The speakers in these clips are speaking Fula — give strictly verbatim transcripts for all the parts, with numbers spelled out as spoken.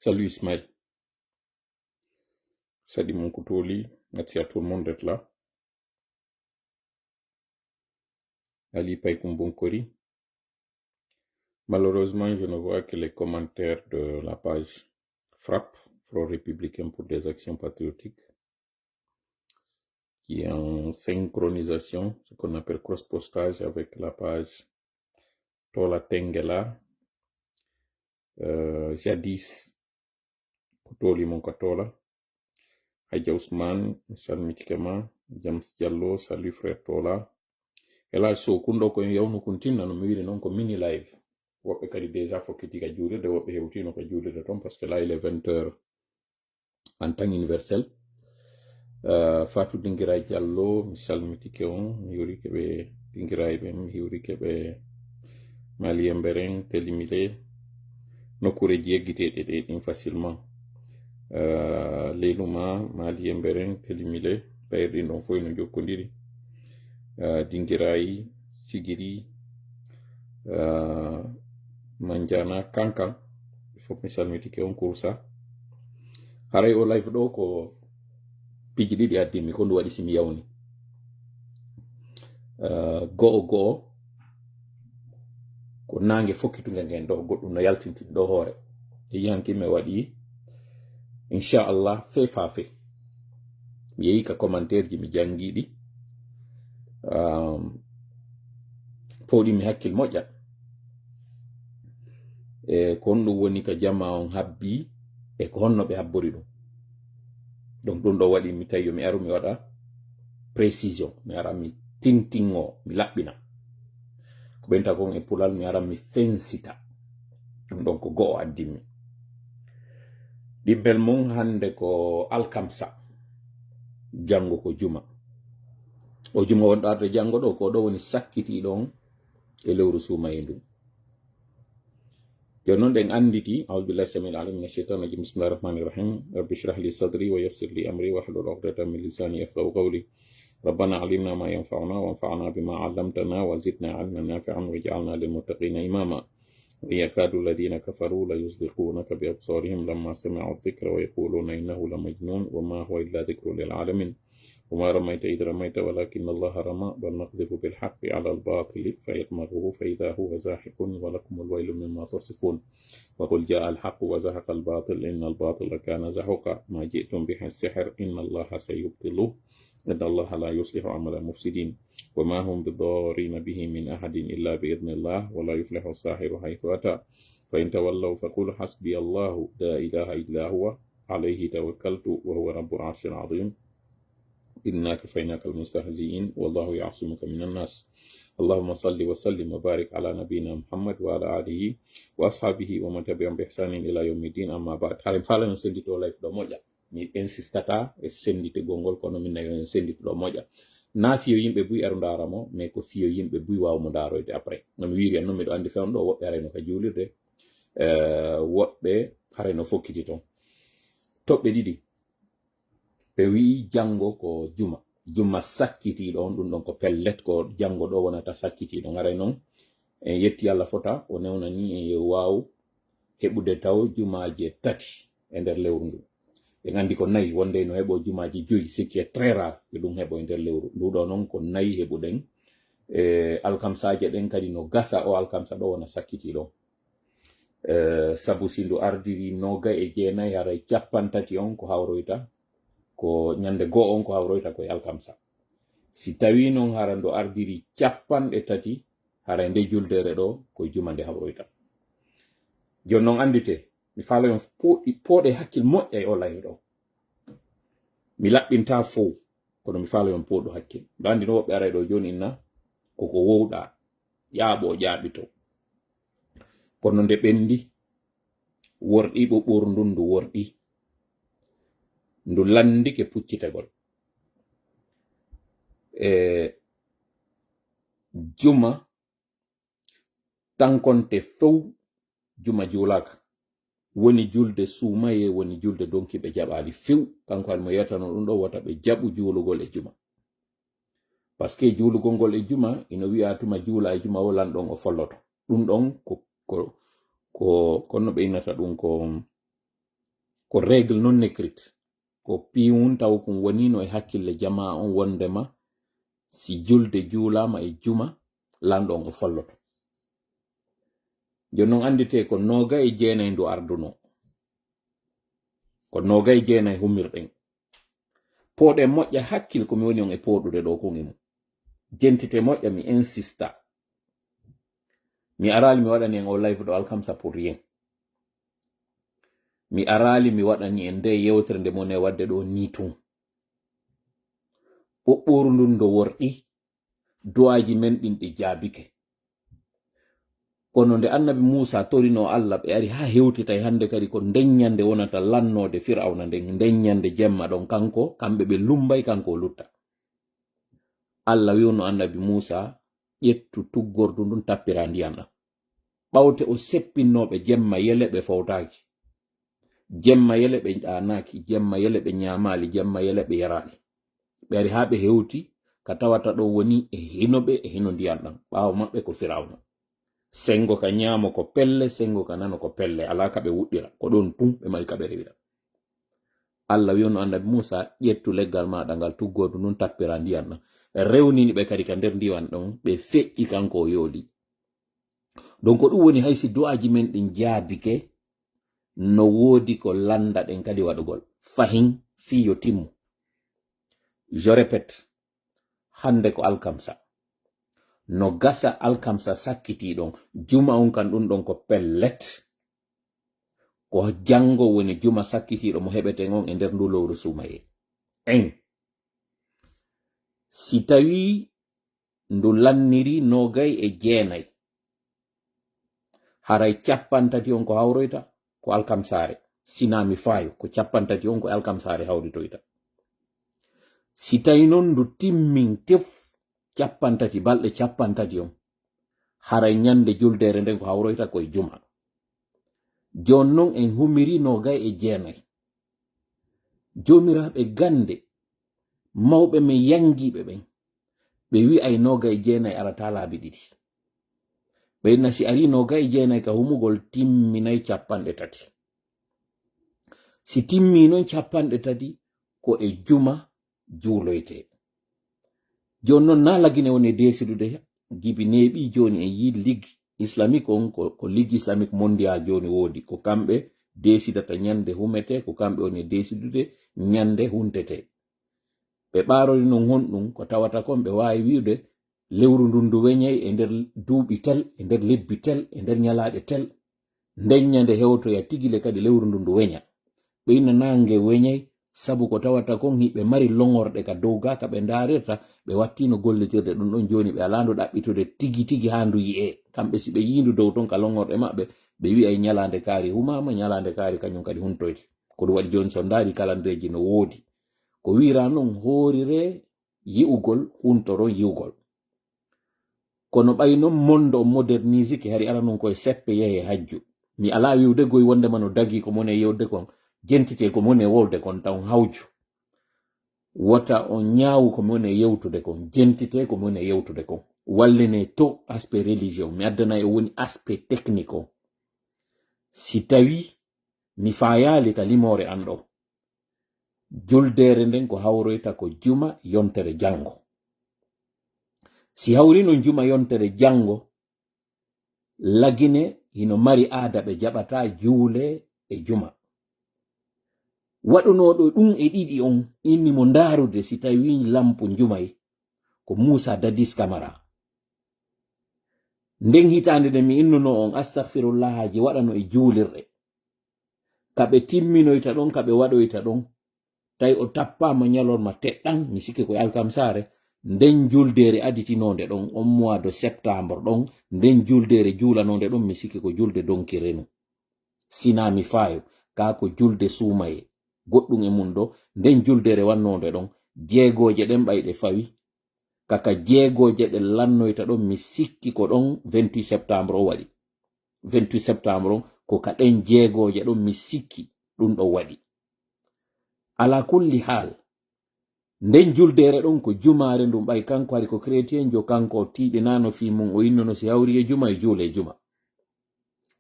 Salut Ismaël. Salut mon Kutoli, merci à tout le monde d'être là. Ali Paikum Bonkori. Malheureusement, je ne vois que les commentaires de la page Frappe, Front Républicain pour des Actions Patriotiques, qui est en synchronisation, ce qu'on appelle cross-postage avec la page Tola Tengela, euh, jadis ko Toli mon ko Tola. Hadja Ousmane, mi salmitike ma. James Diallo, salut frère Tola. Elage Sow, kun ɗo ko en yawno kun tinna no mi wiiri noon ko mini live. Woɓɓe kadi déjà fokkiti ka juulirde, woɓɓe hewtino ka juulirde toon, parce que là, il est vingt heures en temps universel. Euh, Fatou Dingira Diallo, mi salmitike on, mi hiwrike ɓe Dingira ɓe, mi hiwrike ɓe Mali Emberen, Telimile, nokkuureeji yeggiteeɗi ɗe ɗin facilement. Euh, Leyluma, Mali Emberen, Telimile, tawi ɗin ɗon fof no jokkondiri. Euh, Dingirayi, Sigiri, euh, Manjana, Kankan, fof mi salmitike on kursa. Haray o live ɗo ko piiji ɗiɗi addimi, ko ndu waɗi si mi yawni. Euh, go'o go'o, ko naange fokkitunge ngen ɗo, goɗɗum no yaltintin ɗo hoore. E yihanki mi waɗi, inchallah, fe fa fe. Mi yehi ka commentaire ji, mi janngi ɗi. Um, pooɗimi hakkil moƴƴa. E ko honɗum woni ka jama on habbi, e ko honno ɓe habbori ɗum. Donc ɗum ɗo waɗi mi tawi yo mi aru mi waɗa précision, mi ara mi tintingo, mi laɓɓina. Ko ɓenta kon e pulal, mi ara mi fensita. Ɗum ɗon ko go'o addimi. Ɗimmel mum hannde ko alkamsa, janngo ko juma. O juma wonɗo arde janngo ɗo, ko ɗo woni sakkiti ɗon e lewru suumayee ndun. Jooni non ɗen annditi, أعوذ بالله السميع العليم من الشيطان الرجيم، بسم الله الرحمن الرحيم، رب اشرح لي صدري ويسر لي أمري واحلل عقدة من لساني يفقهوا قولي. ربنا علمنا ما ينفعنا وانفعنا بما علمتنا وزدنا علما نافعا واجعلنا للمتقين إماما. وإن يكاد الذين كفروا ليزلقونك بأبصارهم لما سمعوا الذكر ويقولون إنه لمجنون وما هو إلا ذكر للعالمين. وما رميت إذ رميت ولكن الله رمى، بل نقذف بالحق على الباطل فيدمغه فإذا هو زاحق ولكم الويل مما تصفون. وقل جاء الحق وزهق الباطل إن الباطل كان زهوقا. ما جئتم به السحر إن الله سيبطله إن الله لا يصلح عمل المفسدين. وما هم بضارين به من أحد إلا بإذن الله ولا يفلح الساحر حيث أتى. فإن تولوا فقل حسبي الله لا إله إلا هو عليه توكلت وهو رب العرش العظيم. إنا كفيناك المستهزئين والله يعصمك من الناس. اللهم صل وسلم وبارك على نبينا محمد وعلى آله وأصحابه ومن تبعهم بإحسان إلى يوم الدين. أما بعد. Haren fala yon sendito live ɗo moƴƴa. Mi insistata e senditigol ngol, kono min nayo yon sendito ɗo moƴƴa. Na fiyo yimɓe buy aru ndaara mo, mais ko fiyo yimɓe buy waawa mo ndaaroyde après. No mi wiiri en non, miɗo anndi fewndo woɓɓe haray no ka juulirde, eh, woɓɓe haray no fokkiti ton. Toɓɓe ɗiɗi. Ɓe wi'i janngo ko juma. Juma sakkitiiɗo on, ɗum ɗon ko pellet ko janngo ɗo wonata sakkitiiɗo. Haray non, en yetti Allah fota, o newnani en yo waaw heɓude taw jumaaje tati e nder lewru ndu. En anndi ko nayi, wonde no heɓo jumaaji joyi, ce qui est très rare, ɓe ɗum heɓo e nder lewru. Ndu ɗo non ko nayi heɓuɗen. E alkamsaaje ɗen kadi no gasa o alkamsa ɗo wona sakkitiiɗo. Eh, sabu si ndu ardiri noga e jeenayi, haray cappanɗe tati on ko hawroyta, ko ñande goo on ko hawroyta ko e alkamsa. Si tawi non hara ndu ardiri cappanɗe tati, haray nde juldeere ɗo ko juma nde hawroyta. Jooni non anndite, mi faala yon pooɗi-, pooɗe hakkil moƴƴa e o live ɗo. Mi laɓɓinta fow, kono mi faala yon pooɗu hakkil. Ndu anndi no woɓɓe aray ɗo jooni inna, koko wowɗa, ƴaaɓo ƴaaɓito. Kono nde ɓenndi, worɗi ɓuɓɓuru ndun ndu worɗi. Ndu lanndike puccitegol. E juma tankonte few juma juulaaka. Woni julde suumayee, woni julde donki ɓe jaɓaali few. Kanko almo yetano ɗum ɗo wota ɓe jaɓu juulugol e juma. Parce que juulugol ngol e juma, ina wi'a tuma juula e juma o lan ɗon o folloto. Ɗum ɗon ko, ko, ko, kono ɓe innata ɗum ko, Ko règle non écrite. Ko piwun taw kun wonino e hakkille jamaa on wondema si julde juulaama e juma, lanɗo on o folloto. Jooni non annditee ko noogay e jeenay ndu ardunoo. Ko noogay e jeenay humirɗen. Pooɗe moƴƴa hakkil ko mi woni on e pooɗude ɗo kun e mum. Jentite moƴƴa, mi insista. Mi araali mi waɗani en o live ɗo alkamsa pour rien. Mi araali mi waɗani en nde yewtere nde mone waɗde ɗo ni tun. Ɓoɓɓooru ndun ndo worɗi, du'aaji men ɗin ɗi jaabike. Kono nde annabi Muusa torinoo Allah, ɓe ari haa hewtitay hannde kadi ko nden ñande wonata lannoode Firawna nden, nden ñande jemma ɗon kanko, kamɓe ɓe lumbay kanko o lutta. Allah wi'uno annabi Muusa, "Ƴettu tuggordu ndun, tappira ndiyan ɗan." Ɓawte o seppinnooɓe jemma yele ɓe fowtaaki. Jemma yele ɓe ɗaanaaki, jemma yele ɓe ñaamaali, jemma yele ɓe yaraali. Ɓe ari haa ɓe hewti ka tawata ɗon woni e hino ɓe, e hino ndiyan ɗan. Ɓaawo maɓɓe ko Firawna. Sengo ka ñaamo ko pelle, sengo ka nano ko pelle. Alaa ka ɓe wuɗɗira. Ko ɗon tun ɓe mari ka ɓe rewira. Allah wi'uno annabi Muusa, "Ƴettu leggal maaɗa ngal tuggordu ndun, tappira ndiyan ɗan." Rewnini ɓe kadi ka nder ndiyan ɗon, ɓe feƴƴi kanko o yooli. Donc ko ɗum woni hay si du'aaji men ɗin jaabike, no woodi ko lannda ɗen kadi waɗugol. Fahin fii yo timmu. Je répète, hannde ko alkamsa. No gasa alkamsa sakkitii ɗon. Juma on kan ɗum ɗon ko pellet. Ko janngo woni juma sakkitiiɗo mo heɓeten on e nder ndu lowru suumayee. En. Si tawii ndu lanniri noogay e jeenay, haray cappanɗe tati on ko hawroyta ko alkamsaare. Sinaa mi faayo, ko cappanɗe tati on ko alkamsaare hawritoyta. Si tawi non ndu timmin tef cappanɗe tati, balɗe cappanɗe tati on, haray ñande juldeere nden ko hawroyta ko e juma. Jooni non en humiri noogay e jeenay. Joomiraaɓe gannde, mawɓe men yanngiiɓe ɓen, ɓe wi'ay noogay e jeenay arata laabi ɗiɗi. Ɓe inna si arii noogay e jeenay ka humugol timminay cappanɗe tati. Si timmii non cappanɗe tati, ko e juma juuloytee. Jooni non, naa Lagine woni e deesidude, Jibi neeɓii jooni en yii Ligue Islamique on, ko, ko Ligue Islamique Mondiale jooni woodi. Ko kamɓe deesidata ñande humetee, ko kamɓe woni e deesidude ñande huntetee. Ɓe ɓaarori non honɗum, ko tawata kon ɓe waawi wi'ude lewru ndun ndu weñay e nder duuɓi tel, e nder lebbi tel, e nder ñalaaɗe tel. Nden ñande hewtoya tigi le kadi lewru ndun ndu weña. Ɓe inna naange weñay, sabu ko tawata kon hiɓe mari loŋorɗe ka dow gaa ka ɓe ndaarirta, ɓe wattiino gollitirde ɗum ɗon. Jooni ɓe alaa ndu ɗaɓɓitude tigi tigi haa ndu yi'ee. Kamɓe si ɓe yii ndu dow ton ka loŋorɗe maɓɓe, ɓe wi'ay ñalaande kaari humaama, ñalaande kaari kañum kadi huntoyte. Ko ɗum waɗi jooni so ndaari kalandereji no woodi. Ko wi'ira non hooriree yi'ugol, huntoron yi'ugol. Kono ɓay non mondo on modernisike, hari ara non koye seppe yehe hajju. Mi alaa wi'ude goy wondema no dagii ko mone yewde kon, jentitee ko mone wolde kon taw hawju. Wota on ñaawu ko mone yewtude kon, jentitee ko mone yewtude kon. Wallinee to aspect religion, mi addana e woni aspect technique o. Si tawi mi faayaali ka limoore an ɗo, juldeere nden ko hawroyta ko juma yontere janngo. Si hawri non juma yontere janngo, Lagine hino mari aada ɓe jaɓata juule e juma. Waɗunooɗo ɗum e ɗiɗi on inni mo ndaarude si tawi lampu jumay ko Muusa Dadis Kamara. Nden hitaande nde mi innunoo on astahfirullahaaji waɗano e juulirɗe. Ka ɓe timminoyta ɗon, ka ɓe waɗoyta ɗon, tawi o tappaama ñalorma teɗɗan, mi sikki ko e alkamsaare, nden juldeere aditinoonde ɗon, on mois de septembre ɗon, nden juldeere juulanoonde ɗon, mi sikki ko julde donki renu. Sinaa mi faayo, kaa ko julde suumaye. Goɗɗum e mum ɗo, nden juldeere wannoonde ɗon, jeegooje ɗen ɓay ɗe fawi, kaka jeegooje ɗen lannoyta ɗon, mi sikki ko ɗon vingt-huit septembre o waɗi. Vingt-huit septembre on, ko ka ɗen jeegooje ɗon, mi sikki ɗum ɗon waɗi. Ala kulli haal, nden juldeere ɗon ko jumaare ndun, ɓay kanko hari ko chrétien jo, kanko o tiiɗinaano fii mum, o innono si hawri e juma, e juule e juma.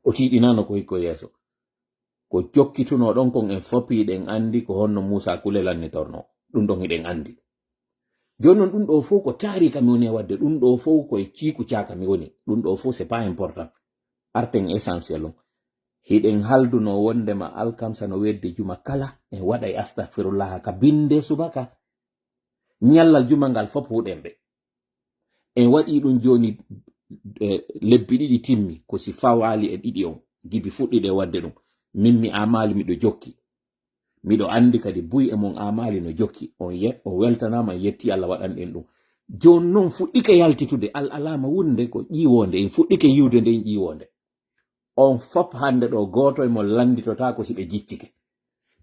O tiiɗinaano ko hikko yeeso. Ko jokkituno ɗon kon en fof hiɗen anndi ko honno Muusa Kule lannitorno. Ɗum ɗon hiɗen anndi. Jooni noon ɗum ɗo fof ko taarika mi woni e waɗde, ɗum ɗo fof ko e ciiku caaka mi woni, ɗum ɗo fof c'est pas important. Arten essentiel on. Hiɗen halduno wondema alkamsa no wedde juma kala en waɗa e astahfirullah ka binde subaka. Ñallal juma ngal fof huɗen ɓe. En waɗi ɗum jooni, eh, lebbi ɗiɗi timmi, ko si fawaali e ɗiɗi on, gibi fuɗɗiɗe waɗde ɗum. Min mi amaali miɗo jokki. Miɗo anndi kadi buy e mon amaali no jokki. On ye-, on weltanaama, en yetti Allah waɗan en ɗum. Jooni noon fuɗɗike yaltitude, al alama wonde ko ƴiwonde, en fuɗɗike yiwde nden ƴiwonde. On fop hannde ɗo gooto e mon lannditotaako si ɓe jiccike.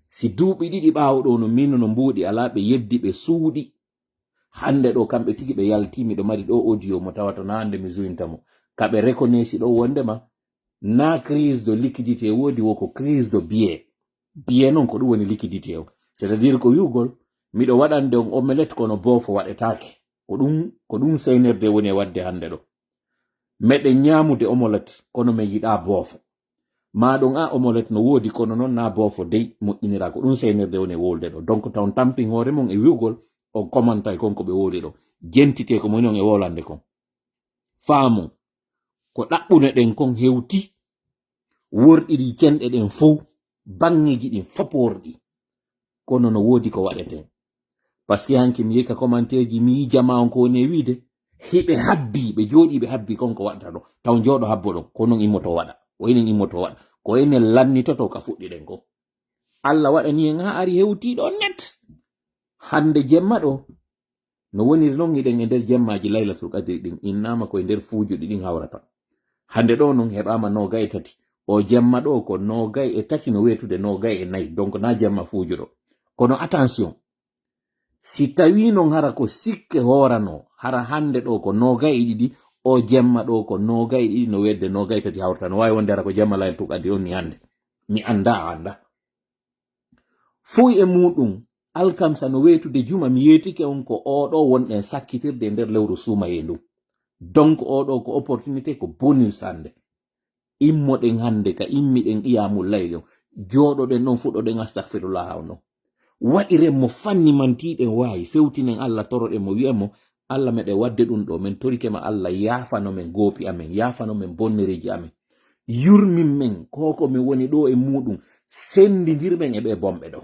Si duuɓi ɗiɗi ɓaawo ɗo no min no mbuuɗi alaa, ɓe yeddi, ɓe suuɗi. Hannde ɗo kamɓe tigi ɓe yalti, miɗo mari ɗo audio mo tawata na hannde mi zuynta mo. Ka ɓe reconnaissi ɗo wondema na crise de liquidité woodi, wo ko crise de biais. Biais noon ko ɗum woni liquidité o. C'est-à-dire ko wi'ugol, miɗo waɗande on omelette kono boofo waɗetaake. Ko ɗum, ko ɗum C N R D woni e waɗde hannde ɗo. Meɗen ñaamude omelette, kono min yiɗaa boofo. Maa ɗum a omelette no woodi, kono noon na boofo dey moƴƴiniraa. Ko ɗum C N R D woni e wowlude ɗo. Donc taw on tampin hoore mon e wi'ugol, on komantay kon ko ɓe wowli ɗo. Jentite ko moni on e wowlande kon. Faamon, ko ɗaɓɓune ɗen kon hewti, worɗiri cenɗe ɗen fow, baŋŋeeji ɗin fop worɗi. Kono no woodi ko waɗeten. Parce que hanki mi yii ka commentaire ji, mi yii jamaa on ko woni e wiide, hiɓe habbi, ɓe jooɗi ɓe habbi kon ko waɗata ɗo. Taw jooɗo habbo ɗon, ko non immoto waɗa. Ko enen immoto waɗa. Ko enen lannitoto ka fuɗɗiɗen ko. Allah waɗani en haa ari hewti ɗo net. Hannde jemma ɗo, no woniri non hiɗen e nder jemmaaji Laylatul Qadri ɗin, innama ko e nder fuujuɗi ɗin hawrata. Hannde ɗo non heɓaama noogay e tati. O jemma ɗo ko noogay e tati no weetude noogay e nayi. Donc na jemma fuujuɗo. Kono attention, si tawi non hara ko sikke hoorano, hara hannde ɗo ko noogay e ɗiɗi, o jemma ɗo ko noogay e ɗiɗi no weetde noogay e tati hawrata. No waawi wonde hara ko jemma Laylatul Qadri on ni hannde. Mi annda, a annda. Foy e muɗum, alkamsa no weetude juma, mi yeetike on ko oɗo wonɗen sakkitirde e nder lewru suumayee ndu. Donc oɗo ko opportunité, ko bonus hannde. Immoɗen hannde ka immiɗen qiyamul layli on. Jooɗoɗen ɗon, fuɗɗoɗen astahfirullah on ɗon. Waɗiren mo fanni mantiɗen waawi, fewtinen Allah, toroɗen mo, wi'en mo, Allah, meɗen waɗde ɗum ɗo, men torike ma Allah, yaafano men goopi amen, yaafano men bonnereeji amen. Yurmin men, ko ko min woni ɗo e muɗum, sendindir men e ɓe bonɓe ɗo.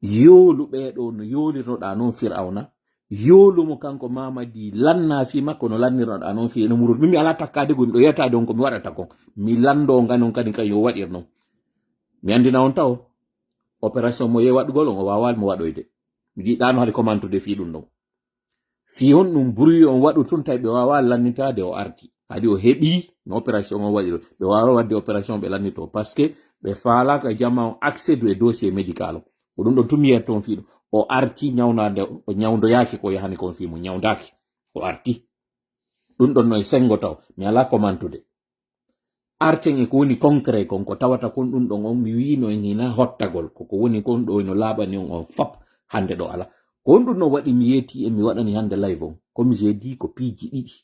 Yoolu ɓee ɗo no yoolirnoɗaa noon Firawna, yoolu mo kanko Mamadi lanna fii makko no lannirnoɗaa noon fii Namruud. Min mi alaa takkaade goo, miɗo yetaade on ko mi waɗata kon. Mi lanndoo nganon kadi kan yo waɗir noon. Mi anndina on taw, opération mo yehi waɗugol on, o waawaali mo waɗoyde. Mi jiɗɗaano hade commentude fii ɗum ɗon. Fii honɗum bruit on waɗu tun tawi ɓe waawaa lannitaade o arti. Hadi o heɓii no opération on waɗi ɗo. Ɓe waawaa waɗde opération ɓe lannitoo. Parce que ɓe faalaaka jama on accédu e dossier médical o. Ko ɗum ɗon tun mi yiyata toon fii ɗum. O arti ñawnaande, o ñawndoyaaki ko yahani kon fii mum, ñawndaaki. O arti. Ɗum ɗon no e senngo taw. Mi alaa commentude. Arten e ko woni concret kon, ko tawata kon ɗum ɗon on, mi wiino en hina hottagol. Ko ko woni kon ɗo no laaɓani on on fop hannde ɗo alaa. Ko honɗum no waɗi mi yeeti e mi waɗani hannde live on? Comme j'ai dit, ko piiji ɗiɗi.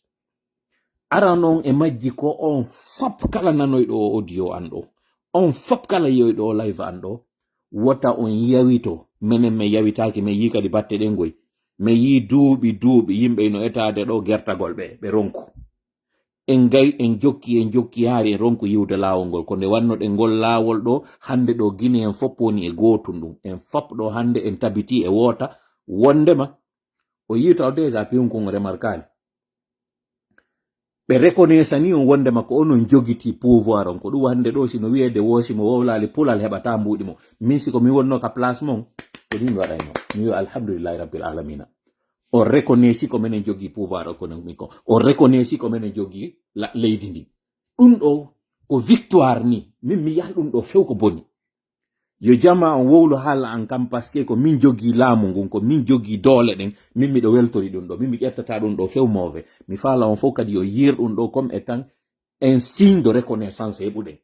Aran on e majji ko on fop kala nanoyɗo o audio an ɗo. On fop kala yiyoyɗo o live an ɗo. Wota on yawito. Menen men yawitaaki, men yii kadi batte ɗen goy. Men yii duuɓi, duuɓi yimɓe ino etaade ɗo gertagol ɓe, ɓe ronku. En gay, en jokki, en jokki haari en ronku yiwde laawol ngol. Ko nde wannoɗen ngol laawol ɗo, hannde ɗo Gine en fop woni e gootum ɗum. En fop ɗo hannde en tabiti e woota, wondema o yiita o déjà piwnkun o remarkaali. Ɓe reconnaissani on wondema ko onon jogiti pouvoir on. Ko ɗum hannde ɗo sino wiyeede woo simo wowlaali pulal heɓata mbuuɗi mo. Min siko mi wonno ka place mon, ko ɗum mi waɗayno. Mi wiya alhamdulillahi rabbil alamina. O reconnaissi ko menen jogii pouvoir économique o. O reconnaissi ko menen jogii la-, leydi ndi. Ɗum ɗo ko victoire ni. Min mi yaha ɗum ɗo few ko boni. Yo jama on wowlu haala an kam, parce que ko min jogii laamu ngun, ko min jogii doole ɗen. Min miɗo weltori ɗum ɗo. Min mi ƴettata ɗum ɗo few mauvais. Mi faala on fof kadi yo yiir ɗum ɗo comme étant un signe de reconnaissance heɓuɗen.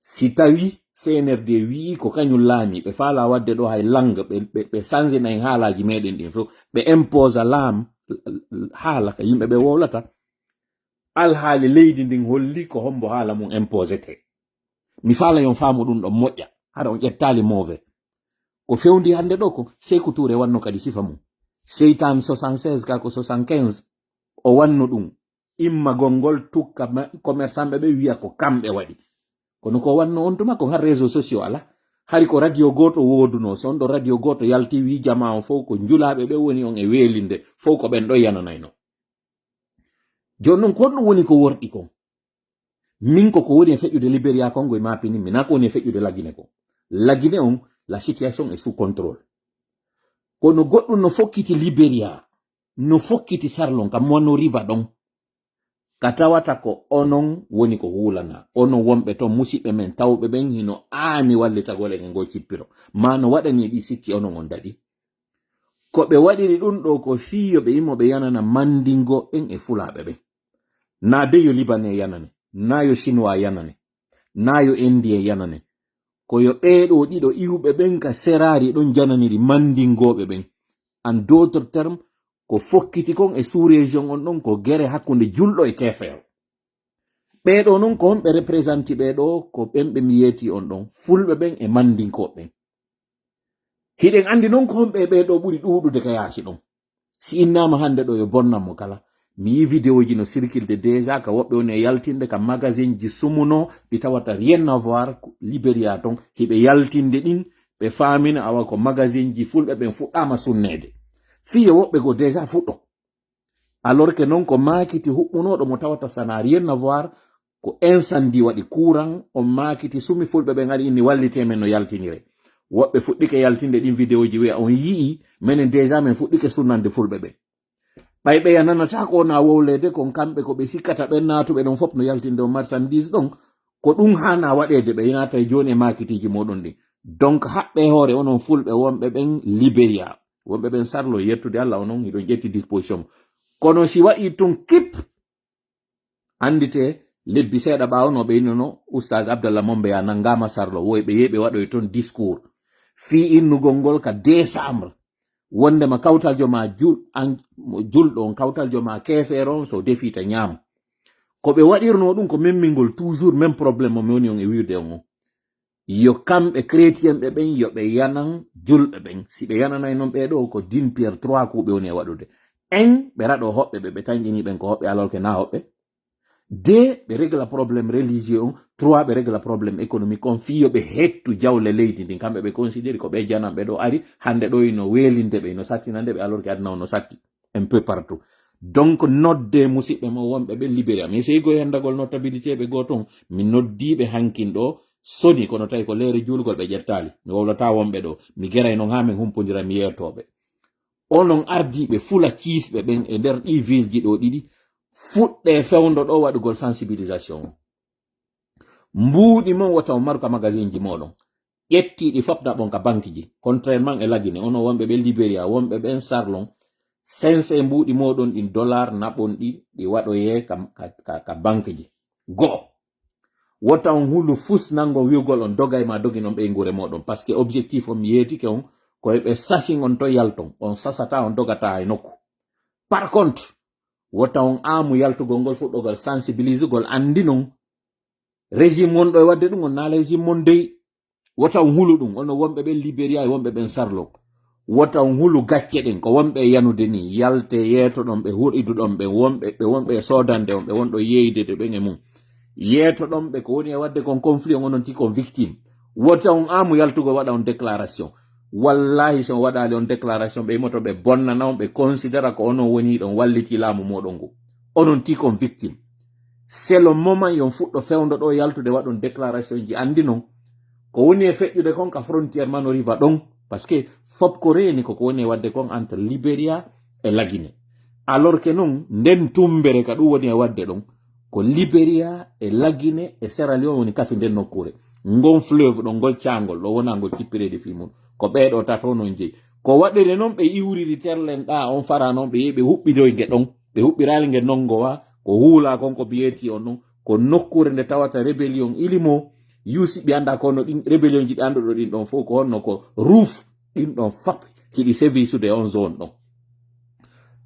Si tawi C N R D wi'i ko kañum laami, ɓe faala waɗde ɗo hay langue, ɓe, ɓe, ɓe changina en haalaaji meɗen ɗin fof, ɓe imposa laam, haala ka yimɓe ɓe wowlata. Alhaali leydi ndin holli ko hombo haala mum imposete. Mi faala yon faamu ɗum ɗon moƴƴa, hara on ƴettaali move. Ko fewndi hannde ɗo ko Seyku Tuure wanno kadi sifa mum. Seytaan soixante-seize ka ko soixante-quinze o wanno ɗum. Immagol ngol tukka ma-, commerçant ɓe ɓe wiya ko kamɓe waɗi. Kono ko wanno on tuma ko har réseau sociaux ala. Hari ko radio gooto woodunoo. So on ɗo radio gooto yalti wi jamaa on fof ko njulaaɓe ɓe woni on e weelinde, fof ko ɓen ɗo yananayno. Jooni noon ko honɗum woni ko worɗi kon? Min ko ko woni e feƴƴude Liberia kon ngo e maapini mi, naa ko woni e feƴƴude Lagine kon. Lagine on, la situation est sous contrôle. Kono goɗɗum no fokkiti Liberia, no fokkiti Sarlon, kam wano riva ɗon. Ka tawata ko onon woni ko huulana. Onon wonɓe ton, musiɓɓe men tawɓe ɓen hino aani wallitagol en e ngo cippiro. Ma no waɗani e ɗi sikki onon on daɗi. Ko ɓe waɗiri ɗum ɗo ko fii yo ɓe immo ɓe yanana Mandingo ɓen e Fulaaɓe ɓen. Naa de yo Libanais yanane, naa yo Chinois yanane, naa yo Indien yanane. Ko yo ɓee ɗoo ɗiɗo iwɓe ɓen ka seraari ɗon jananiri Mandingooɓe ɓen. En d'autres termes, ko fokkiti kon e sous-région on ɗon ko gere hakkunde julɗo e keefeero. Ɓee ɗoo non ko honɓe représenté ɓee ɗoo? Ko ɓen ɓe mi yeeti on ɗon, Fulɓe ɓen e Mandinkooɓe ɓen. Hiɗen anndi non ko honɓe e ɓee ɗoo ɓuri ɗuuɗude ka yaasi ɗon. Si innaama hannde ɗo yo bonnan mo kala. Mi yii vidéoji no circulde déjà ka woɓɓe woni e yaltinde ka magasinji sumuno ɗi tawata rien à voir Liberia ton. Hiɓe yaltinde ɗin, ɓe faamina awa ko magasinji Fulɓe ɓen fuɗɗaama sunneede. Fii yo woɓɓe goo déjà fuɗɗo. Alors que non ko maakiti huɓɓunooɗo mo tawata ça n'a rien à voir, ko incendie waɗi courant, on maakiti sumi Fulɓe ɓen ari inni wallitee men no yaltinire. Woɓɓe fuɗɗike yaltinde ɗin vidéoji wiya on yi'i, menen déjà men fuɗɗike sunnande Fulɓe ɓen. Ɓay ɓe yananata ko na wowleede kon kamɓe ko ɓe sikkata ɓen naatuɓe ɗon fof no yaltinde on marchandise ɗon, ko ɗum haana waɗeede ɓe naata e jooni e maakitiiji mooɗon ɗin. Donc haɓɓe hoore onon Fulɓe wonɓe ɓen Liberia, wonɓe ɓen Sarlo yettude Allah onon hiɗon ƴetti disposition. Kono si waɗi tun kip, anndite lebbi seeɗa ɓaawo no ɓe innono Oustaz Abdallah Mombeya nanngaama Sarlo, woy ɓe yehi ɓe waɗoy ton discours. Fii innugol ngol ka décembre, wondema kawtaljo ma jul-, an-, mo julɗo on, kawtaljo ma keefeero on, so defiita ñaamo. Ko ɓe waɗirno ɗum ko memmingol toujours même problème mo mi woni on e wi'ude on on. Yo kamɓe chrétien ɓe ɓen, yo ɓe yanan julɓe ɓen. Si ɓe yananay non ɓee ɗoo, ko d'une pierre trois coups ɓe woni e waɗude. En, ɓe raɗo hoɓɓe ɓe, ɓe tanƴini ɓen ko hoɓɓe alors que na hoɓɓe. Deux, ɓe régla problème religieux on. Trois, ɓe régla problème économique on. Fii yo ɓe hettu jawle leydi ndin. Kamɓe ɓe considéri ko ɓe jananɓe ɗo ari. Hannde ɗo ino weelinde ɓe, ino sattinande ɓe alors que aduna o no satti un peu partout. Donc, nodde musiɓɓe mo wonɓe ɓe Liberia. Mi sey goy hendagol notabilité ɓe goo ton. Mi noddiiɓe hankin ɗo soni, kono tawi ko leere juulgol ɓe ƴettaali. Mi wowlata wonɓe ɗo. Mi geray non haa men humpondira, mi yeeyotooɓe. Onon ardiiɓe fula kiisɓe ɓen e nder ɗii ville ji ɗo ɗiɗi, fuɗɗe fewndo ɗo waɗugol sensibilisation. Mbuuɗi mon wota on maru ka magasinji mooɗon. Ƴettiiɗi fof naɓon ka bankiji. Contrairement e Lagine, onon wonɓe ɓe Liberia, wonɓe ɓen Sarlon, sense mbuuɗi mooɗon ɗin dollar naɓon ɗi, ɗi waɗoyee ka, ka, ka, ka bankiji. Go'o. Wota on hulu fus nango wi'ugol on dogay ma dogi non ɓeynguure mooɗon. Parce que objectif on mi yeetike on, ko e ɓe sasin on to yalton. On sasata, on dogata e nokku. Par contre, wota on aamu yaltugol ngol fuɗɗogol sensibilisugol, anndi non régime wonɗo e waɗde ɗum on naala régime mon dey. Wota on hulu ɗum, onon wonɓe ɓen Liberia e wonɓe ɓen Sarlo. Wota on hulu gacce ɗen, ko wonɓe e yanude ni, yalte yeetoɗon ɓe huɗiduɗon ɓen, wonɓe, ɓe wonɓe e soodande on, ɓe wonɗo yeeyde ɓen e mum. Yeetoɗon ɓe ko woni e waɗde kon conflit on, onon ti kon victime. Wota on aamu yaltugol waɗa on déclaration. Wallahi, si on waɗaali on déclaration, ɓe imoto ɓe bonnana on, ɓe considéra ko onon woni ɗon walliti laamu mooɗon ngu. Onon ti kon victime. C'est le moment yon fuɗɗo fewndo ɗo yaltude waɗon déclaration ji, anndi non ko woni e feƴƴude kon ka frontière Manoriva ɗon, parce que fof ko reeni ko ko woni e waɗde kon entre Liberia e Lagine. Alors que non, nden tumbere ka ɗum woni e waɗde ɗon, ko Liberia e Lagine e Sierra Leone woni kafi nden nokkuure. Ngon fleuve ɗon, ngol caangol ɗo wona ngol cippireede fii mum. Ko ɓee ɗo tato non jeyi. Ko waɗere non ɓe iwriri terlen ɗa on fara non ɓe yehi ɓe huɓɓiroy nge ɗon. Ɓe huɓɓiraali nge nongo wa, ko huula kon ko biyeeti on non. Ko nokkuure nde tawata rébellion ilimo, yusi ɓe annda ko no ɗin rébellion ji ɓe annduɗo ɗin ɗon fof ko honno ko ruuf ɗin ɗon fap hiɗi sévisude on zone ɗon.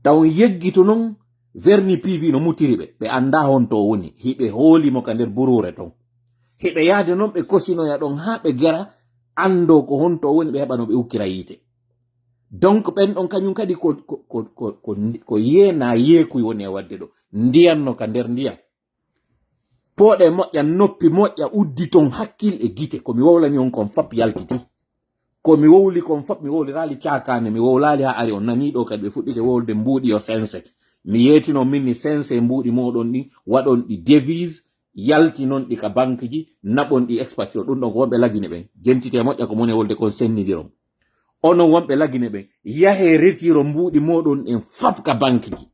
Taw yeggitu non verni pivi no mutiri ɓe, ɓe annda honto o woni, hiɓe hooli mo ka nder buruure ton. Hiɓe yahde noon ɓe kosinoya ɗon haa ɓe gera, anndoo ko honto o woni, ɓe heɓa no ɓe ukkira yiite. Donc ɓen ɗon kañum kadi ko, ko, ko, ko, ko, ko yeenaa yeekuy woni e waɗde ɗo. Ndiyan no ka nder ndiyan. Pooɗe moƴƴa, noppi moƴƴa, udditon hakkil e gite. Ko mi wowlani on kon fop yaltiti. Ko mi wowli kon fop, mi wowliraali caakaane, mi wowlaali haa ari on nanii ɗo kadi ɓe fuɗɗike wowlde mbuuɗi yo sense. Mi yeetino min ni sense mbuuɗi mooɗon ɗin, waɗon ɗi devise, yaltinon ɗi ka bankiji, naɓon ɗi expatrié. Ɗum ɗon ko wonɓe Lagine ɓen. Jentite moƴƴa ko mone wolde kon sennidiron. Onon wonɓe Lagine ɓen, yahe retiro mbuuɗi mooɗon ɗen fop ka bankiji.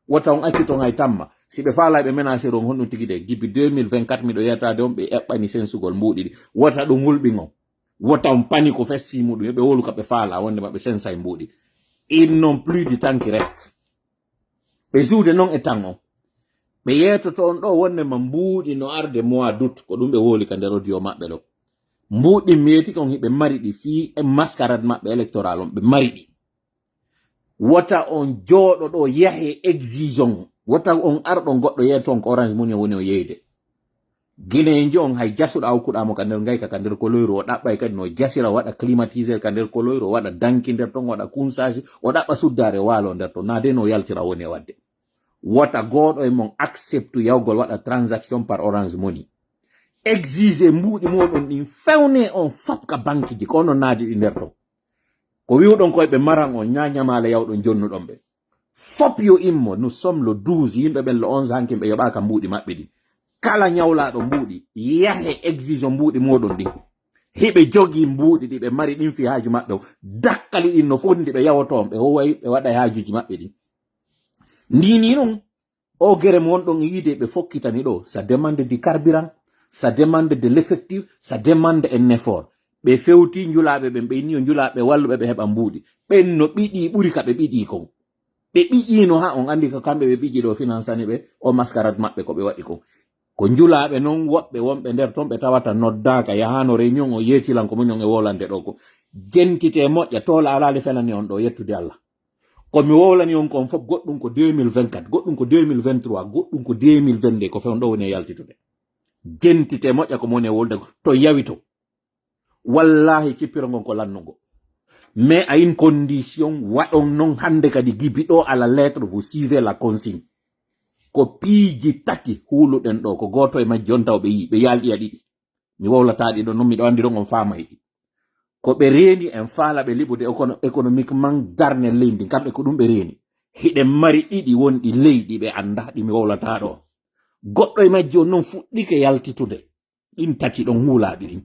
Wota on accu ton hay tamma. Si ɓe faalaa ɓe menacé ɗon honɗum tigi de, gibbi deux mille vingt-quatre miɗo yetaade on, ɓe eɓɓani sensugol mbuuɗi ɗi. Wota ɗum hulɓin on. Wota on pani ko fessi muɗum. Yo ɓe wolu ka ɓe faalaa wonde ma ɓe sensay mbuuɗi. Ils n'ont plus de temps qui reste. Ɓe juude non e tan on. Ɓe yeetoto on ɗo wonde ma mbuuɗi no arde mois d'août, ko ɗum ɓe wowli ka nder audio maɓɓe ɗo. Mbuuɗi mi yeetike on hiɓe mari ɗi fii e mascarade maɓɓe électoral on, ɓe mari ɗi. Wota on jooɗo ɗo yahe exige on. Wota on ar ɗon goɗɗo yeeto on ko Orange Money woni o yeyde. Guinéen ji on hay jasuɗa okkuɗa mo ka nder ngayka ka nder koloyru, o ɗaɓɓay kadi no jasira, o waɗa climatiseur ka nder koloyru, o waɗa danki nder ton, o waɗa kunsasi, o ɗaɓɓa suddaare o waalo nder ton. Na de no yaltira woni e waɗde. Wota gooɗo e mon acceptu yawgol waɗa transaction par Orange Money. Exige mbuuɗi moɗon ɗin fewne on fop ka bankiji ko onon naadi ɗi nder ton. Ko wi'uɗon koye ɓe maran on ñañamaale yawɗon jonnuɗon ɓe. Fop yo immo, nous sommes le douze, yimɓe ɓen le onze hankin ɓe yoɓaaka mbuuɗi maɓɓe ɗin. Kala ñawlaaɗo mbuuɗi, yahe exige mbuuɗi moɗon ɗin. Hiɓe jogii mbuuɗi ɗi ɓe mari ɗin fi haaju maɓɓe o. Dakkali ɗin no fondi ɓe yawoto on, ɓe howay ɓe waɗa haajuji maɓɓe ɗin. Ndini non, o gere mo wonɗon e yiide ɓe fokkitani ɗo, ça demande du carburant, ça demande de l'effectif, ça demande un effort. Ɓe fewti njulaaɓe ɓen, ɓe inni yo njulaaɓe walluɓe ɓe heɓa mbuuɗi. Ɓen no ɓiɗi ɓuri ka ɓe ɓiɗi kon. Ɓe ɓiƴiino haa on anndi ko kamɓe ɓe ɓiƴi ɗo finansani ɓe o mascarade maɓɓe ko ɓe waɗi kon. Ko njulaaɓe non woɓɓe wonɓe nder ton ɓe tawata noddaaka, yahaano réunion o yeetilan ko muñon e wolande ɗo ko. Jentite moƴƴa, toola alaali fenani on ɗo, yettude Allah. Ko mi wowlani on kon fof, goɗɗum ko deux mille vingt-quatre, goɗɗum ko deux mille vingt-trois, goɗɗum ko deux mille vingt-deux, ko fewn ɗo woni e yaltitude. Jentite moƴƴa ko mo woni e wolde to yawito. Wallahi cippiro ngon ko lannugo. Mais à une condition, waɗon non hannde kadi gibi ɗo à la lettre, vous suivez la consigne. Ko piiji tati huuluɗen ɗo, ko gooto e majji on taw ɓe yii, ɓe yaalɗi a ɗiɗi. Mi wowlataa ɗi ɗo non, miɗo anndi ɗon on faamay ɗi. Ko ɓe reeni en faala ɓe liɓude écono-, économiquement darne leydi, kamɓe ko ɗum ɓe reeni. Hiɗen mari ɗiɗi wonɗi leydi ɓe annda, ɗi mi wowlataa ɗo. Goɗɗo e majji on non fuɗɗike yaltitude. Ɗin tati ɗon huulaaɗi ɗin.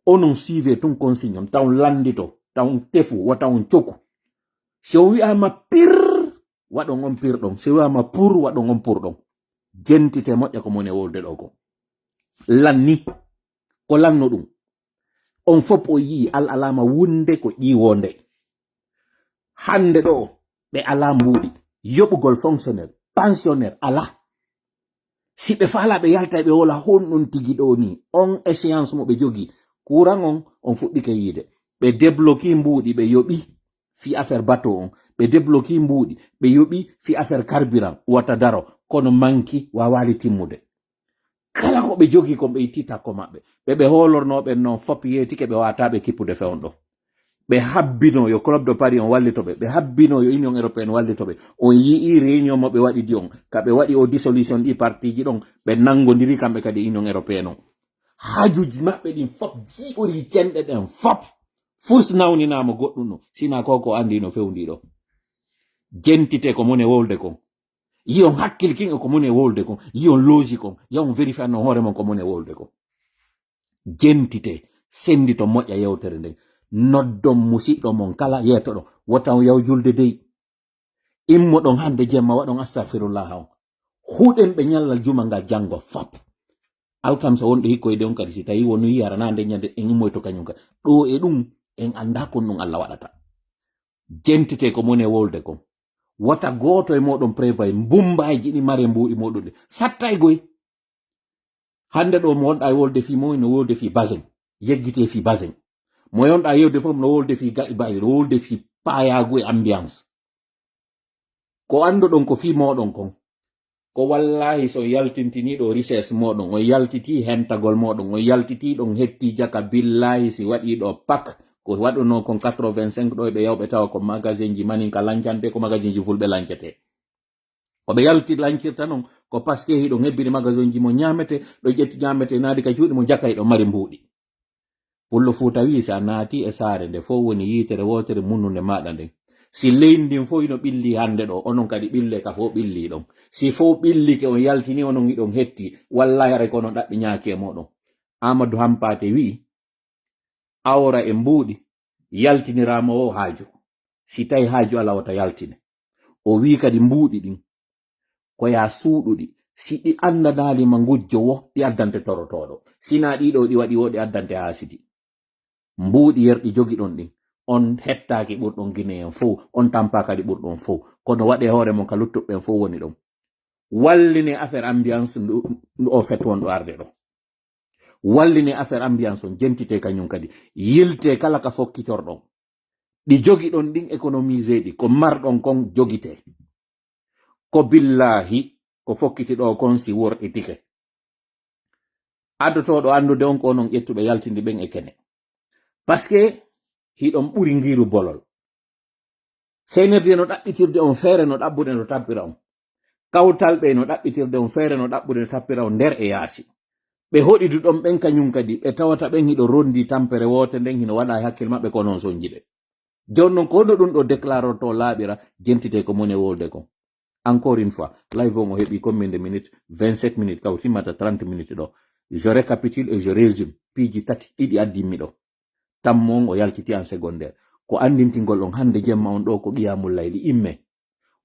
Onon suivez tun consigne on, taw on lanndito, taw on tefu, wota on coku. Si on wi'aama pir, waɗon on pir ɗon. Si wi'aama pour, waɗon on pour ɗon. Jentite moƴƴa ko mone wolde ɗo ko. Lanni. Ko lanno ɗum. On fof o yii al alama wunde ko ƴiwonde. Hannde ɗo ɓe alaa mbuuɗi. Yoɓugol fonctionnaire, pensionnaire alaa. Si ɓe faalaa ɓe yalta ɓe wola honɗun tigi ɗo ni. On échéance mo ɓe jogii. Courant on, on fuɗɗike yiide. Ɓe débloqué mbuuɗi ɓe yoɓi fi affaire bateau on. Ɓe débloqué mbuuɗi ɓe yoɓi fi affaire carburant. Wata daro. Kono manki waawaali timmude. Kala ko ɓe jogii kon ɓe itti takko maɓɓe. Ɓe ɓe hoolornoo ɓen non fop yeetike ɓe waata ɓe kippude fewndo. Ɓe habbino yo Club de Paris on wallito ɓe. Ɓe habbino yo Union Européenne wallito ɓe. On yi'ii réunion mo ɓe waɗi di on. Ka ɓe waɗi o dissolution ɗi partiji ɗon. Ɓe nanngondiri kamɓe kadi Union Européenne on. Haajuji maɓɓe ɗin fop jiiɓori cenɗe ɗen fop. Furs nawninaama goɗɗum no. Sina ko ko anndi no fewndi ɗo. Jentite ko mone wolde kon. Yi'on hakkil kin e ko mone wolde kon. Yi'on looji kon. Yi'on vérifier no hoore mon ko mone wolde kon. Jentite, senndito moƴƴa yewtere nden. Noddon musiɗɗo mon kala yeetoɗo. Wota on yaw julde dey. Immoɗon hannde jemma waɗon astagfirullah on. Huɗen ɓe ñallal juma ngal janngo fop. Alkamsa wonɗo hikkoyde on kadi si tawi wonu yiyara na nde ñande en immoyto kañum kadi. Ɗo e ɗum en annda kon ɗum Allah waɗata. Jentite ko mone wolde kon. Wota gooto e moɗon prévoit mbumbaji ɗi mare mbuuɗi moɗon ɗi. Sattay goy. Hannde ɗo mo wonɗa e wolde fii mo no wolde fii basin. Yeggite fii basin. Mo yonɗa yewde fof no wolde fii ga-, basin, no wolde fii paayaagu e ambiance. Ko annduɗon ko fii moɗon kon. Ko wallahi so yaltintiniiɗo richesse mooɗon, on yaltitii hentagol mooɗon, on yaltitii ɗon hetti jaka, billahi si waɗii ɗo pak, ko waɗunoo kon quatre-vingt-cinq ɗo, ɓe yawɓe tawa ko magasinji maninka lancante, ko magasinji fulɓe lancete. Ko ɓe yalti lancirta non, ko parce que hiɗon hebbini magasinji mo ñaamete, ɗo ƴetti ñaamete naadi ka juuɗe mo jaka hiɗon mari mbuuɗi. Pullo Fuuta wii, si a naati e saare nde fof woni yiitere wootere munnunde maaɗa nden. Si leydi ndin fof ino ɓilli hannde ɗo, onon kadi ɓille ka fof ɓilli ɗon. Si fof ɓillike on yaltini onon hiɗon hetti, wallahi haray ko onon ɗaɓɓi ñaaki e mooɗon. Amadou Hampate wii, awra e mbuuɗi yaltiniraama o haaju. Si tawi haaju alaa wota yaltine. O wii kadi mbuuɗi ɗin ko yaa suuɗuɗi. Si ɗi anndanaali ma ngujjo wo, ɗi addante torotooɗo. Sinaa ɗiɗo ɗi waɗi wo, ɗi addante haasidi. Mbuuɗi yerɗi jogiɗon ɗin, on hettaaki ɓurɗon Guinéen fow, on tampaa kadi ɓurɗon fow. Kono waɗee hoore mon ka luttuɓe ɓen fow woni ɗon. Walline affaire ambiance ndu, ndu o fet wonɗo arde ɗo. Walline affaire ambiance on, jentite kañum kadi. Yilte kala ka fokkitorɗon. Ɗi jogiɗon ɗin économiser ɗi, ko marɗon kon jogite. Ko billahi, ko fokkiti ɗo kon si worɗitike. Addotooɗo anndude on ko onon ƴettuɓe yaltindi ɓen e kene. Parce que hiɗon ɓuri ngiiru bolol. C N R D no ɗaɓɓitirde on feere no ɗaɓɓude no tappira on. Kawtal ɓe no ɗaɓɓitirde on feere no ɗaɓɓude no tappira on nder e yaasi. Ɓe hoɗiduɗon ɓen kañum kadi, ɓe tawata ɓen hiɗo rondi tampere woote nden hino waɗa e hakkil maɓɓe ko non sonji ɓe. Jooni non ko no ɗum ɗo déclarorto laaɓira, jentite ko mone wolde kon. Encore une fois, live on o heɓi combien de minutes? Vingt-sept minutes, kaw timmata trente minutes ɗo. Je récapitule et je résume. Piiji tati, ɗiɗi addimmi ɗo. Tammo on o yaltiti en secondaire. Ko anndintingol on hannde jemma on ɗo ko qiyamul layli. Imme.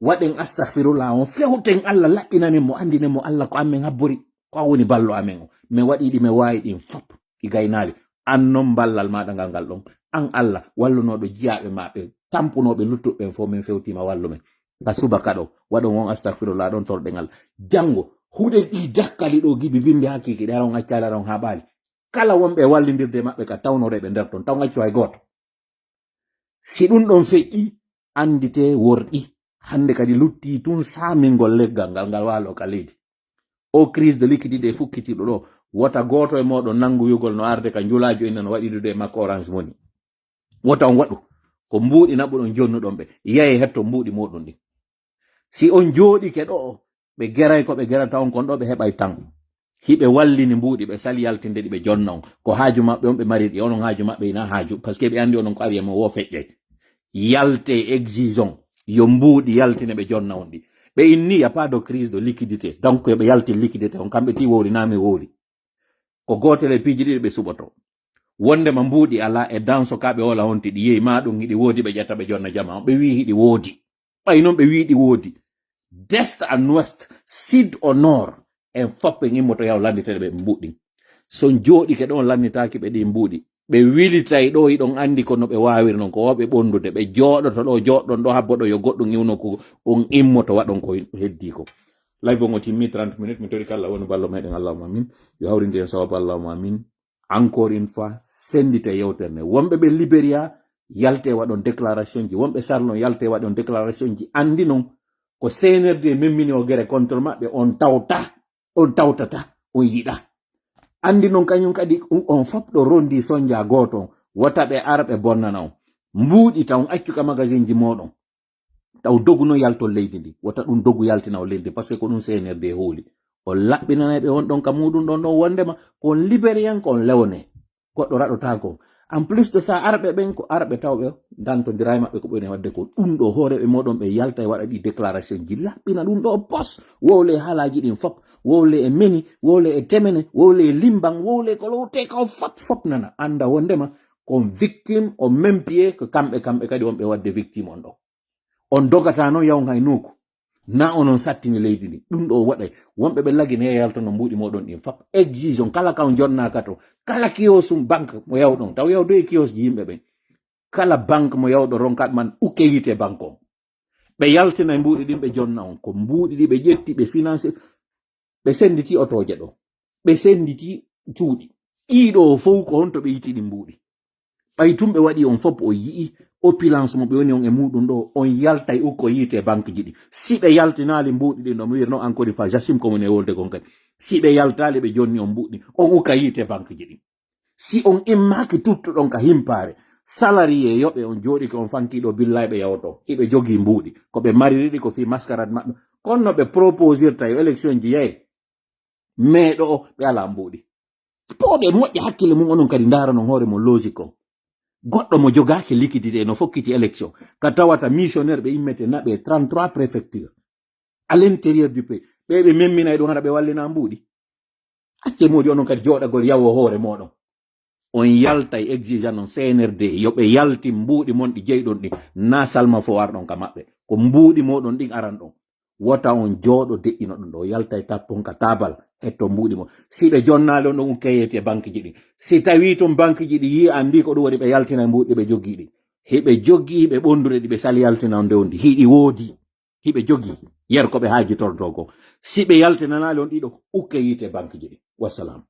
Waɗen astaghfirullah on, fewten Allah, laɓɓinanen mo, anndinen mo Allah ko amen habbori, ko an woni ballo amen o. Mi waɗi ɗi, mi waawi ɗin fop, ɗi gaynaali. An non ballal maaɗa ngal ngal ɗon. An Allah, wallunooɗo jiyaaɓe ma ɓe, tampunooɓe luttuɓe ɓen fof, min fewtiima wallu men. Ka subaka ɗo, waɗon on astaghfirullah ɗon torɗen Allah. Janngo, huɗen ɗi dakkali ɗo gibi bimbi hakiiki, ɗe aron accaali aron haa ɓaali. Kala wonɓe e wallindirde maɓɓe ka tawnoreeɓe nder ton, taw accu hay gooto. Si ɗum ɗon feƴƴi, anndite worɗi. Hannde kadi lutti tun saamingol leggal ngal, ngal waalo ka leydi. O crise de liquidité fukkitiiɗo ɗo, wota gooto e mooɗon nanngu wi'ugol no arde ka njulaajo inna no waɗidude e makko Orange Money. Wota on waɗu. Ko mbuuɗi naɓuɗon jonnuɗon ɓe. Yaye hetto mbuuɗi mooɗon ɗin. Si on jooɗike ɗo, ɓe geray ko ɓe gerata on kon ɗo, ɓe heɓay tan. Hiɓe wallini mbuuɗi, ɓe sali yaltinde ɗi, ɓe jonna on. Ko haaju maɓɓe on ɓe mari ɗi, onon haaju maɓɓe ina haaju. Parce que ɓe anndi onon ko ari e mon wo feƴƴay. Yalte, exigeons. Yo mbuuɗi yaltine, ɓe jonna on ɗi. Ɓe inni, y a pas de crise de liquidité. Donc, yo ɓe yaltin liquidité on. Kamɓe ti wowri, naa mi wowri. Ko gootel e piiji ɗiɗi ɓe suɓoto. Wondema mbuuɗi alaa e danso ka ɓe wola honti ɗi yehi, ma ɗum hiɗi woodi ɓe ƴetta ɓe jonna jama on. Ɓe wii hiɗi woodi. Ɓay non ɓe wii ɗi woodi. D'est à ouest, sud au nord, en fop en immoto yaw lannditede ɓe mbuuɗi ɗin. So on jooɗike ɗon lannitaaki ɓe ɗi mbuuɗi, ɓe wilitay ɗo, hiɗon anndi ko no ɓe waawiri non, ko wawɓe ɓondude. Ɓe jooɗoto ɗo, jooɗɗon ɗo, habbo ɗo yo goɗɗum iwno ko on immoto waɗon ko heddii ko. Live on o timmi, trente minutes, mi tori kala woni ballo meɗen, Allahumma amin. Yo hawrindi en sawabu, Allahumma amin. Encore une fois, senndite yewtere nde. Wonɓe ɓe Liberia, yalte waɗon déclaration ji. Wonɓe Sarlon, yalte waɗon déclaration ji. Anndi non ko C N R D memmini o gere contre maɓɓe, on tawta, on tawtata, on yiɗa. Anndi non kañum kadi, on, on fop ɗo rondi sonja gooto on. Wota ɓe ar ɓe bonnana on. Mbuuɗi taw on accu ka magasin ji mooɗon. Taw dogu no yaltol leydi ndi. Wota ɗum dogu yaltina o leydi, parce que ko ɗum C N R D hooli. On laɓɓinanay ɓe on ɗon ka muɗum ɗon ɗon wondema ko on Libérian, ko on Léonais. Goɗɗo raɗotaako on. En plus de ça, arɓe ɓen ko arɓe tawɓe dantodira e maɓɓe ko ɓuri wadde ko ɗum ɗo hooreɓe moɗon ɓe yalta e waɗa ɗi déclaration ji laɓɓina ɗum ɗo pos. Wowle e haalaaji ɗin fop. Wowle e meni, wowle e temene, wowle e limban, wowle ko lowte ko fop fop nana. Annda wondema ko on victime, on même pied ko kamɓe, kamɓe kadi on ɓe wadde victime on ɗo. On dogata noon yaw ngay nokku. Na onon sattini leydi ndi. Ɗum ɗo waɗay. Wonɓe ɓe lagine yaltono mbuuɗi moɗon ɗin fop. Exigeons kala ka on jonnaaka to. Kala kiyosum banque mo yawɗon. Taw yawdo e kiyosji yimɓe ɓen. Kala banque mo yawɗo ronkat man ukke yiite banque on. Ɓe yaltina e mbuuɗi ɗin ɓe jonna on. Ko mbuuɗi ɗi ɓe ƴetti, ɓe financé, ɓe sennditi otooje ɗo. Ɓe sennditi cuuɗi. Ɗiɗo fow ko honto ɓe yiti ɗi mbuuɗi. Ɓay tun ɓe waɗi on fop o yi'i, Opulence mo ɓe woni on e muɗum ɗo, on yaltay ukko yiite banque ji ɗi. Si ɓe yaltinaali mbuuɗi ɗin ɗo, mi wiir non encore une fois, j'assume ko moni e wolde kon kadi. Si ɓe yaltaali ɓe jonni on mbuuɗi, on uka yiite banque ji ɗin. Si on immaaki tuttuɗon ka himpaare, salarié yoɓe on jooɗike on fanki ɗo billay ɓe yawoto. Hiɓe jogii mbuuɗi. Ko ɓe mariri ɗi ko fii mascarade maɓɓe. Kono no ɓe proposirta yo élection ji yaye. Mais ɗo ɓe alaa mbuuɗi. Pooɗe moƴƴa hakkille mum onon kadi ndaara non hoore mon logique on. Goɗɗo mo jogaaki liquidité no fokkiti élection. Ka tawata missionnaire ɓe immete naɓe trente-trois préfecture. À l'intérieur du pays. Ɓe ɓe memminay ɗum hara ɓe wallina mbuuɗi. Acce moodi onon kadi jooɗagol yawo hoore moɗon. On yaltay exigeant on C N R D. Yo ɓe yaltin mbuuɗi mon ɗi jeyɗon ɗin. Na salma fo arɗon ka maɓɓe. Ko mbuuɗi moɗon ɗin aran ɗon. Wota on jooɗo deƴƴino ɗum ɗo. Yaltay tappon ka tabal. Hetto mbuuɗi mon. Si ɓe jonnaali on ɗon ukkeyeti e banque ji ɗin. Si tawi ton banque ji ɗi yi an mbi ko ɗum waɗi ɓe yaltina e mbuuɗi ɓe jogii ɗi. Hiɓe jogii ɓe ɓondure ɗi ɓe sali yaltina on nde on ɗi. Hiɗi woodi. Hiɓe jogii. Yer ko ɓe haaji torto ko. Si ɓe yaltinanaali on ɗiɗo ukkeyiti e banque ji ɗi. Wassalam.